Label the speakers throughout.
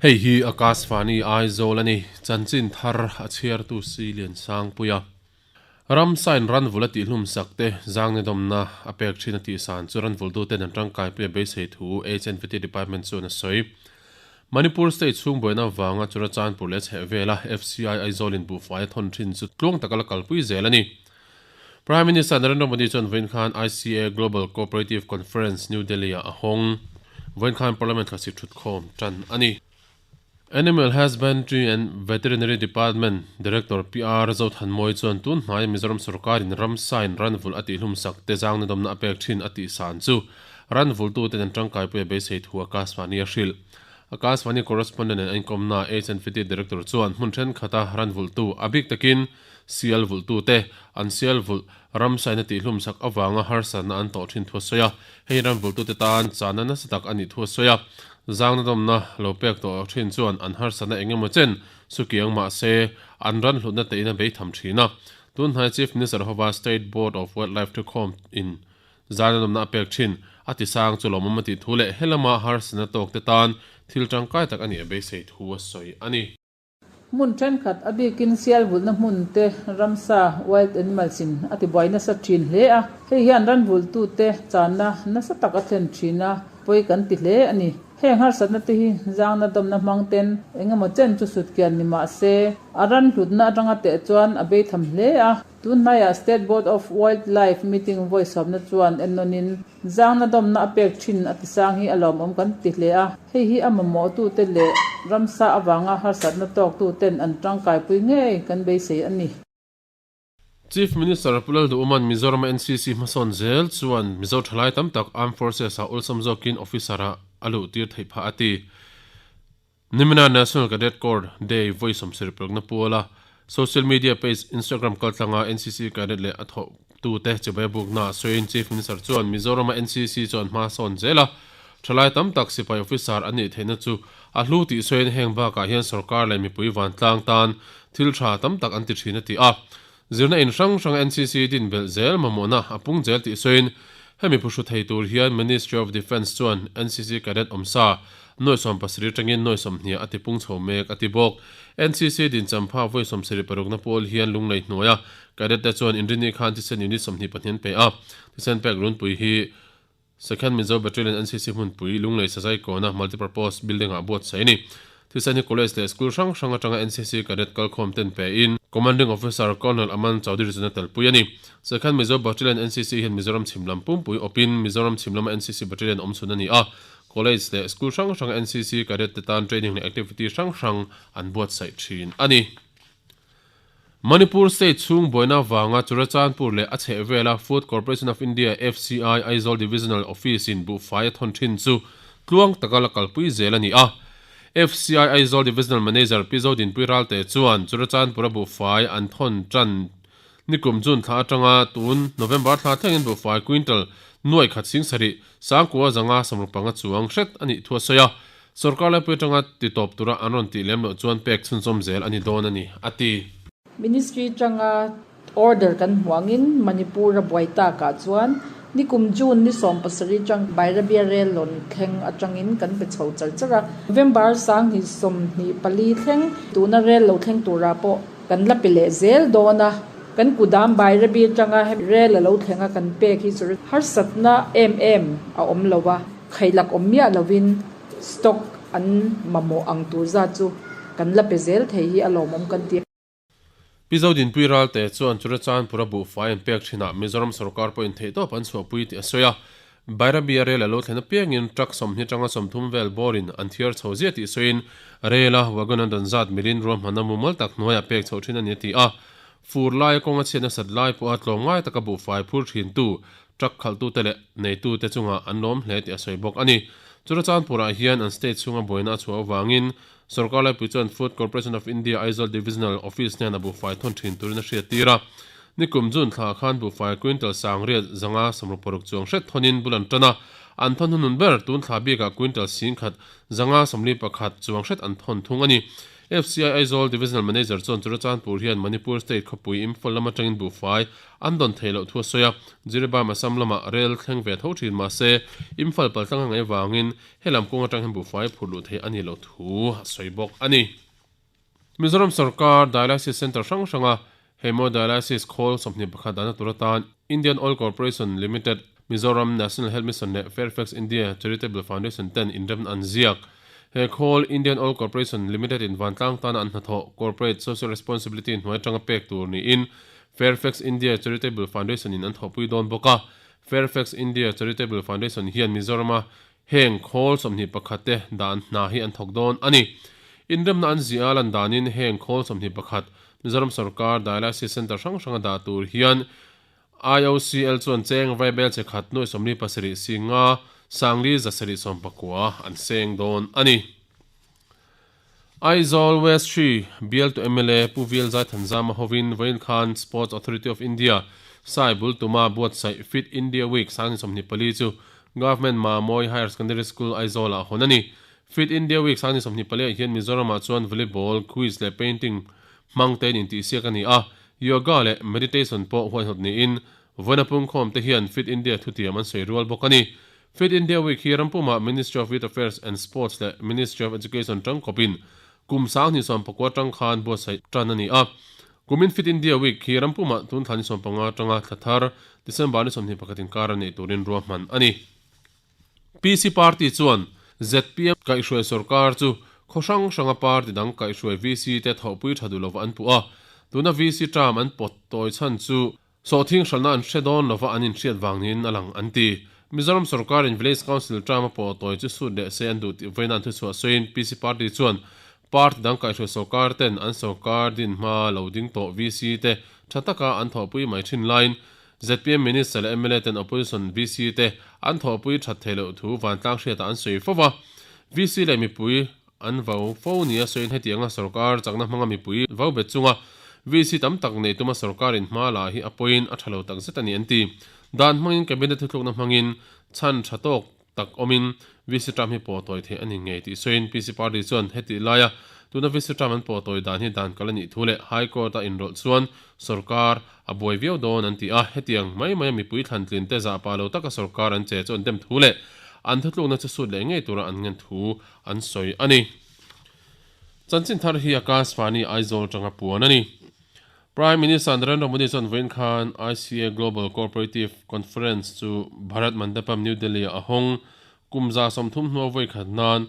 Speaker 1: Hei hi Akashvani Aizawl a ni, chanchin thar a chhiartu si Liansangpuia. Ramsain ranvul a tihhlum sak te zangnedawmna a pek thin a tihsan chu ranvultuten an tangkaipui a beisei thu HNVT Department chuan a sawi. Manipur State chhung buaina avanga Churachandpur leh a chhehvela FCI Aizawl-in buhfai a thawn thin chu tluang taka la kalpui zel a ni. Prime Minister Narendra Modi chuan vawiin khan ICA Global Cooperative Conference New Delhi-ah a hawng. Vawiin khan Parliament thlasik thutkhawm tan a ni. Animal Husbandry and Veterinary Department Director PR Zothanmawi chuan tun hnaia Mizoram sorkarin ramsain ranvulh a tihhlumsak te zangna dawmna a pek thin a tihsan chu ranvultuten an tangkaipui a beisei thu Akashvani a hrilh. Akashvani correspondent nen a inkawmnaah HNVT Director chuan hmun thenkhat a ranvulhtu a bik takin sial vulhtute an sial vulh ramsain a tihhlumsak avanga harsatna an tawh thin thu a sawi a, hei ranvulhtute tan chahna nasa tak a nih thu a sawi a. Zangna dawmna lo pek tawh thin chuan an harsatna eng emaw chen sukiang mah se an ran hlutna tein a bei tham thin a. Tunhnai Chief Minister hova State Board of Wildlife thukhawm in zangna dawmna a pek thin a tisang chu lawmawm a tih thu leh helama harsatna tawkte tan thil tangkai tak a nih a beisei thu a sawi a ni.
Speaker 2: Hmun thenkhat a bikin sial vulhna hmun te ramsa, wild animals, in a tibuai nasa thin hle a, hei hian ran vulhtute channa nasa tak a thlen thin a, pawi kan ti hle a ni. Heng harsatna te hi zangna dawmna hmang ten eng emaw chen chu sutkian ni mah se, a ran hlutna atanga teh chuan a beitham hle a. Tunhnaiah State Board of Wildlife meeting vawi sawmna chuan ennawnin zangna dawmna a pek thin a tisang hi a lawmawm kan ti hle a, hei hi a mamawhtute leh ramsa avanga harsatna tawktuten an tangkaipui ngei kan beisei a ni.
Speaker 1: Chief Minister Pu Lalduhawma'n Mizorama NCC hmasawn zel chuan Mizo thalai tam tak Armed Forces-ah awlsam zawkin officer-ah a luhtir theih phah a ti. Nimina National Cadet Corps Day vawi sawmsarih parukna puala social media page Instagram kaltlanga NCC cadet leh a thawhtute chibai buknaah sawiin Chief Minister chuan Mizorama NCC chuan hma sawn zel a, thalai tam tak sipai officer an nih theihna chu a hlu tih sawiin heng bakah hian sorkar leh mipui vantlang tan thil tha tam tak an ti thin a ti a. Zirna in hrang hranga NCC din belh zel mamawhna a pung zel tih sawiin hemi phuhru thei tur hian Ministry of Defence chuan NCC cadet awmsa nuai 70 atangin nuai 20 a tipung chho mek a ti bawk. NCC din champha vawi 76 na pawl hian lunglei hnuaia cadet te chuan inrini khan thisen unit 22 an pe a, thisen pek runpui hi Second Mizo Battalion NCC hmunpui Lunglei Sazai Kawna Multipurpose Building-ah buatsaih a ni. Thisen hi College leh School hrang hrang atanga NCC Cadet kalkhawm ten pein Commanding Officer Colonel Aman Chaudhary chuan a telpui a ni. Second Mizo Battalion NCC hian Mizoram chhim lam pumpui awpin Mizoram chhim lama NCC Battalion awm chhun a ni a. College leh School hrang hranga NCC Cadet te tan training leh activity hrang hrang an buatsaih thin a ni. Manipur State chhung buaina vanga Churachandpur leh a chhehvela Food Corporation of India, FCI, Aizawl Divisional Office-in buhfai a thawn thin chu tluang taka la kalpui zel a ni a. FCI Aizawl Divisional Manager Pi Zodinpui Ralte chuan Churachandpura buhfai an thawn tan nikum June thla atanga tun November thla thlengin buhfai quintal nuai khat sing sarih sangkua zanga sawmruk panga chuang hret a nih thu a sawi a. Sorkar laipui atanga ti tawp tura an rawn tih lem loh chuan pek chhunzawm zel a ni dawn a ni, a ti.
Speaker 3: Ministry atanga order kan hmuh angin Manipur a buai takah chuan nikum June ni 17 atang Bairabia rel lawn thleng atangin kan pe chho char char a, November 2024 thleng tuna rel lo thleng turah pawh kan la pe leh zel dawn a, kan kudam Bairabi atanga rel a lo thleng a kan pek hi chu harsatna em em a awm lo a. Khailak awm miah lovin stock an mamawh ang tur zat chu kan la pe zel thei hi a lawmawm kan ti.
Speaker 1: Pi Zodinpui Ralte chuan Churachandpura buhfai an pek thinah Mizoram sorkar pawhin theihtawp an chhuahpui tih a sawi a. Bairabia rel a lo thlen apiangin truck 20 atanga 30 vel bawrin an thiar chho ziah tih sawiin rel a wagon an rawn zat milin ruahmanna mumal tak hnuaiah pek chhoh thin a ni a ti a. Fur laia kawng a chhiat nasat lai pawha tlawmngai taka buhfai phur thintu Truck khalhtute leh neitute chungah an lawm hle tih a sawi bawk a ni. Churachandpur-ah hian an state chhunga buaina a chhuah avangin sorkar laipui chuan Food Corporation of India Aizawl Divisional Office hnenah buhfai thawn thin turin a hriattir a. Nikum June thla khan buhfai quintal sangriat zanga 66 chuang hret thawnin bul an tan a, an thawn hunun ber tun thla bikah quintal 10,141 chuang hret an thawn thung a ni. FCI Aizawl Divisional Manager chuan Churachandpur hian Manipur State khawpui Imphal lam atangin buhfai an dawn theih loh thu a sawi a, Jiribam Assam lamah rel thleng ve tho thin mah se Imphal paltlang a ngaih avangin helam kawng atang hian buhfai phurh luh theih a nih loh thu a sawi bawk a ni. Mizoram sorkar Dialysis Centre hrang hranga Hemodialysis khawl 21 dahna tur atan Indian Oil Corporation Limited, Mizoram National Health Mission leh Fairfax India Charitable Foundation ten inremna an ziak. He khawl Indian Oil Corporation Limited in vantlang tana an hnathawh Corporate Social Responsibility hnuai atanga pek tur niin Fairfax India Charitable Foundation in an thawhpui dawn bawk a. Fairfax India Charitable Foundation hian Mizorama Heng khawl 21 te dan hna hi an thawk dawn a ni. Inremna an ziah a lan danin heng khawl 21 Mizoram sorkar Dialysis Centre hrang hranga dah tur hian IOCL chuan cheng vaibel che khat nuai 47 singa sangli 790 an seng dawn a ni. Aizawl West Hri bialtu mla Pu Vil Zaithanzama hovin vawiin khan Sports Authority of India sai bul tuma buatsaih Fit India Week 2024 chu Government Mamawi Higher Secondary School Aizawl ah hawn a ni. Fit India Week 2024 ah hian Mizoram ah chuan Volleyball, Quiz leh Painting hmang tein intihsiak a ni a, Yoga leh Meditation pawh huaihawt niin vawiin a pungkhawm te hian Fit India thutiam an sawi rual bawk a ni. Fit India Week hi rampumah Ministry of Youth Affairs and Sports leh Ministry of Education tangkawpin kum 2019 atang khan buatsaih tan a ni a. Kumin Fit India Week hi rampumah tun thla ni 15 atanga thla thar December ni 21 inkar a neih turin ruahman a ni. PC Party chuan zpm kaihhruai sorkar chu khaw hrang hranga party dang kaihhruai VC te thawhpui tha duh lova an puh a. Tuna VC term an pawt tawi chhan chu Sawhthing hralhna an hre dawn lova an inhriat vang niin a lang an ti. Mizoram sorkarin Village Council term a pawh tawi chu sut leh se an duh tih vawiin an thuchhuah sawiin PC Party chuan party dang kaihhruai sorkar ten an sorkar din hma lo ding tawh VC te tha taka an thawhpui mai thin laiin zpm Minister leh mla ten Opposition VC te an thawhpui that theih loh thu vantlang hriatah an sawi fo va. VC leh mipui An vau fo nia sawiin hetianga sorkar chakna hmanga mipui vau bet chunga VC tam tak nei tuma sorkarin hma la hi a pawiin a tha lo tak zet a ni an ti. Dan hmangin Cabinet thuthlukna hmangin chhan tha tawk tak awmin VC term hi pawh tawi theih a ni ngei tih sawiin PC Party chuan hetih laia tuna VC term an pawh tawi dan hi dan kal a nih thu leh High Court a inrawlh chuan sorkar a buai viau dawn an ti a, hetiang mai maia mipui thlantlin te zahpah lo taka sorkar an che chu an dem thu leh an thutlukna chu sut leh ngei tura an ngen thu an sawi a ni. Chanchin thar hi Akashvani Aizawl atanga puan a ni. Prime Minister Narendra Modi chuan vawiin khan ICA Global Cooperative Conference chu Bharat Mandapam New Delhi ah a hawng. Kum 30 hnua vawi khat nan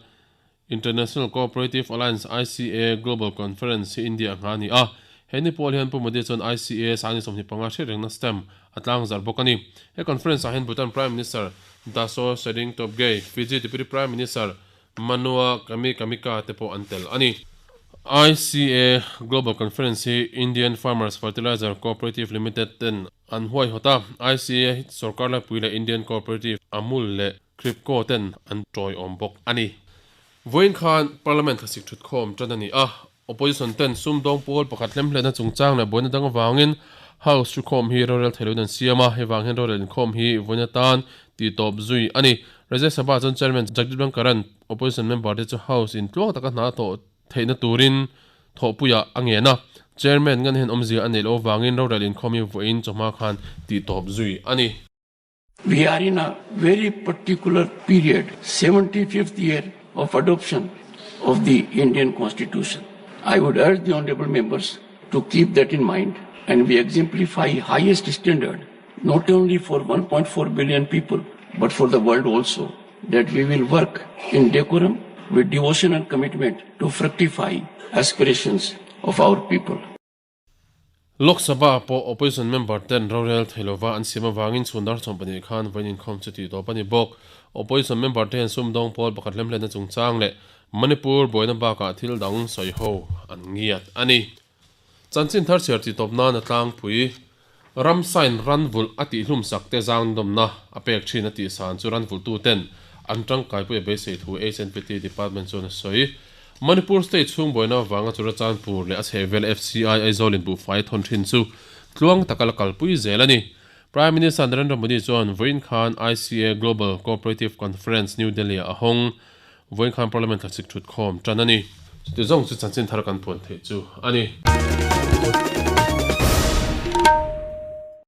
Speaker 1: International Cooperative Alliance, ICA, Global Conference hi India a nghah a ni a. He ni pawl hian Pu Modi chuan ICA 25 hriat rengna stamp a tlangzar bawk a ni. He conference ah hian Bhutan Prime Minister Daso Tshering Tobgay, Fiji Deputy Prime Minister Manua Kami Kamika te pawh an tel a ni. ICA Global Conference hi Indian Farmers Fertilizer Cooperative Limited ten an huaihawt a, ICA hi sorkar laipui leh Indian Cooperative, Amul leh Kripco ten an tawiawm bawk a ni. Vawiin khan Parliament thlasik thutkhawm tan a ni a, Opposition ten sumdawng pawl pakhat hlemhletna chungchang leh buaina dang avangin House thukhawm hi rorel thei loin an siam a, hei vang hian rorel inkhawm hi vawiin atan tihtawp zui a ni. Rajya Sabha chuan Chairman Jagdeep Dhankhar-a'n Opposition member te chu House in tluang taka hna thawh theihna turin thawhpuiah a ngen a, Chairman ngan hian awmzia a neih loh avangin rorel inkhawm hi vawiin chawhma khan tihtawp zui a ni.
Speaker 4: We are in a very particular period, 75th year of adoption of the Indian Constitution. I would urge the honorable members to keep that in mind and we exemplify highest standard not only for 1.4 billion people but for the world also that we will work in decorum with devotion and commitment to fructify aspirations of our people.
Speaker 1: Lok Sabha pawh Opposition member ten rorel thei lova an siam avangin chhun dar 12 khan vawiin inkhawm chu tih tawp a ni bawk. Opposition member te hian sumdawng pawl pakhat hlemhletna chungchang leh Manipur buaina bakah thil dang sawi ho an ngiat a ni. Chanchin thar chhiar tih tawp nan a tlangpui ram sign ranvulh a tihhlum sak te zangdawmna a pek thin a tih san chu ranvulhtu ten an tangkaipui a beisei thu HNPT department chuan a sawi. Manipur state chhung buaina avanga Churachandpur leh a chhehvel FCI Aizawl in buhfai thawn thin chu tluang taka la kalpui zel a ni. Prime Minister Narendra Modi chuan vawiin khan ICA Global Cooperative Conference New Delhi ah a hawng. Vawiin khan Parliament thlasik thutkhawm tan a ni. Chuti zawng chu chanchin thar kan puan theih chu a ni.